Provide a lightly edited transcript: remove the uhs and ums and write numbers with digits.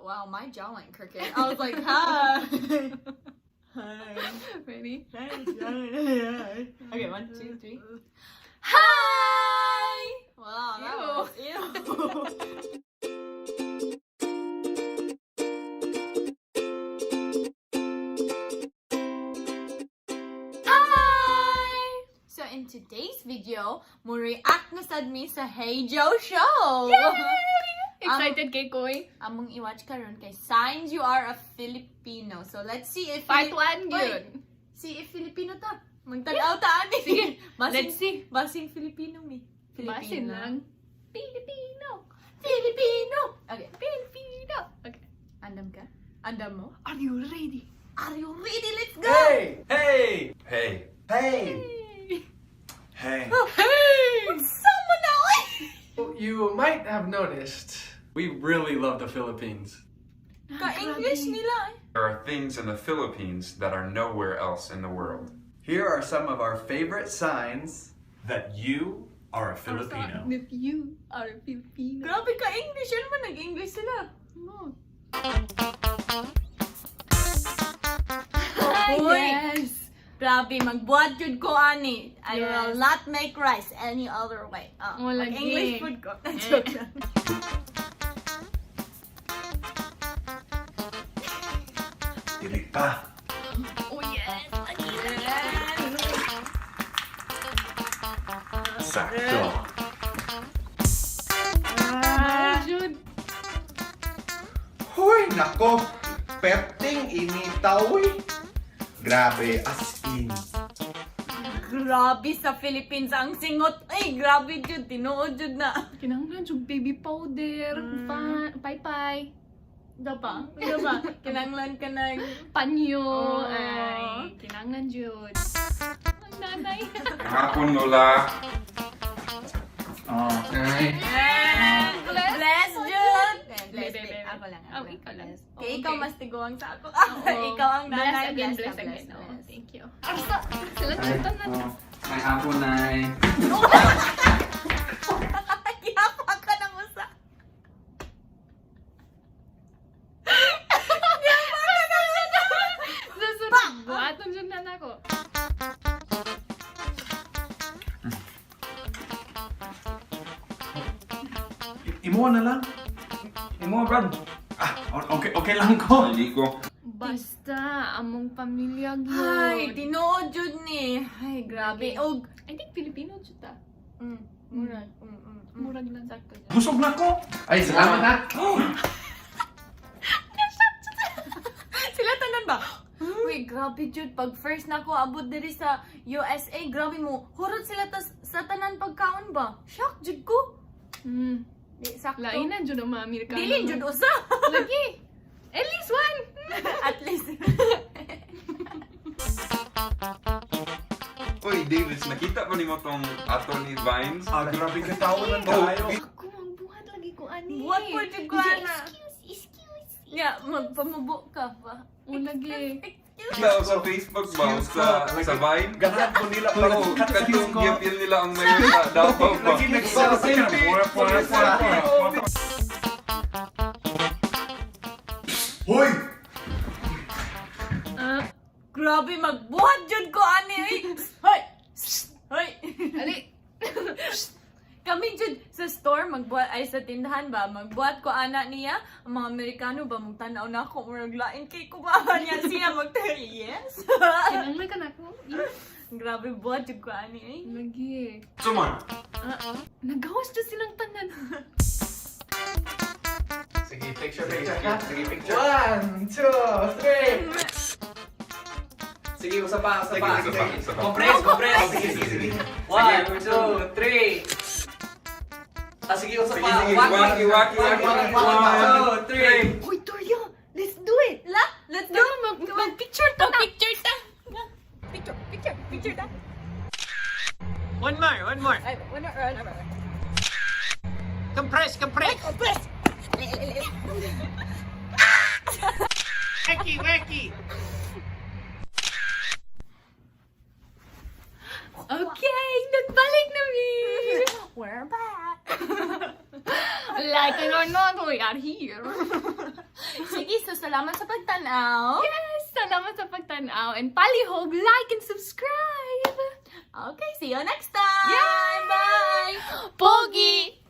Wow, my jaw went crooked. I was like, "Hi. Hi." Ready? Okay, one, two, three. Hi! Wow, that Ew. Was ew. Hi! So in today's video, mo react na sad mi sa Hey Joe Show! Excited kay Koy. Among i-watch karon kay Signs You Are a Filipino. So let's see if Part 1 Oy, yun. See if Filipino ta. Magtanaw ta ani. Sige, Basin, let's see. Basin Filipino mi. Basin lang. Filipino. Filipino. Okay. Filipino. Okay. Andam ka? Andam mo? Are you ready? Are you ready? Let's go! Hey! Hey! Hey. Hey! Hey! Hey! Sama na oy! You might have noticed We really love the Philippines. Ka-English nila eh. There are things in the Philippines that are nowhere else in the world. Here are some of our favorite signs That you are a Filipino. If you are a Filipino. Grabe ka-English. Ano man nag-English sila? No. Uy! Yes. Grabe, magbuhat jud ko ani. I will not make rice any other way. Ah, Oh, lagi. English food ko. Joke lang. Dili pa. Oh yes. Sakto. Ah, Jude. Huy, nako! Perting inita, uy! Grabe, as in. Grabe sa Philippines ang singot. Ay, grabe jud. Tinuod jud na. Kinahanglan jud baby powder, paypay, Dapa. Dapa. Kinanglan ka ng panyo, Oh. ay kinahanglan jud. Ang nanay. Hapon, Lola. Oh. Ay. Bless. Bless jud. Eh, Bless, Bebe, bebe. bebe. Ako lang. Ako Oh, lang. ikaw lang. Bless. Oh, Kay ikaw okay. mas tiguang sa ako. Oo. Ikaw ang nanay. Bless again, bless na, again. Oh, bless. thank you. Arsa, sila chutan na. Oh. May hapon, Nay. Gihapa ka ng usa. Gihapa ka ng usa. Susunod, buhaton jud na nako. Imo na lang. Imo, Brad. Ah, okay, okay lang ko. Hindi ko. Basta among pamilya gyud. Ay, tinuod jud ni. Ay, grabe. Og I think Filipino jud ta. Murag. Murag lang. Sakto jud. Busog na ko. Ay, salamat ha! Sila tanan ba? Uy, grabe jud pag first na ko abot diri sa USA, grabe mo. Hurot sila tas sa tanan pagkaon ba? Shock jud ko. Di sakto. Lain na jud ang mga Amerikano. Dili jud usa. Lagi. At least one. At least. Uy, Davis, nakita ba nimo tong ato ni Vines? Ah, grabe ka tao lang Oh, tayo. Ako magbuhat lagi ko ani. Buhat po jud ko ana. Excuse, excuse. Nga magpamubo ka pa. O lagi. Excuse. Sa Facebook ba? Excuse Sa ko. Vine? Ganahan ko nila para Oo, excuse katong ko. gipil nila ang mayor sa Davao ba? Lagi nagsasabi ka. Hoy! Ah, Grabe magbuhat jud ko ani. Uy. Hoy. Hoy. ali. Kami jud sa store magbuhat ay sa tindahan ba magbuhat ko ana niya ang mga Amerikano ba magtan-aw na ako murag lain kay ko ba niya siya mag yes. Kinanglan ka na ako. Grabe buhat jud ko ani eh. Lagi. Suman. Ah, nagawas jud silang tanan. Sige, picture, picture ha? Sige, picture. One, two, three! Sige, usa pa, usa pa. Sige, isa pa, isa pa. Compress, compress. Sige, sige, sige. One, two, three. Ah, sige, usa pa. Sige, sige. Waki, Waki, waki, waki. One, two, three. Uy, Toria, let's do it. La, let's go. Mag mag-picture ta. Picture ta. Picture, picture, picture ta. One more, one more. Ay, one more, one more. Compress, compress. Compress. Wacky, wacky. Okay, nagbalik na mi. We're back. Like it or not, we are here. Sige, so salamat sa pagtanaw. Yes! Salamat sa pagtanaw and palihog, like and subscribe! Okay, see you next time. Yes! Bye! Pogi!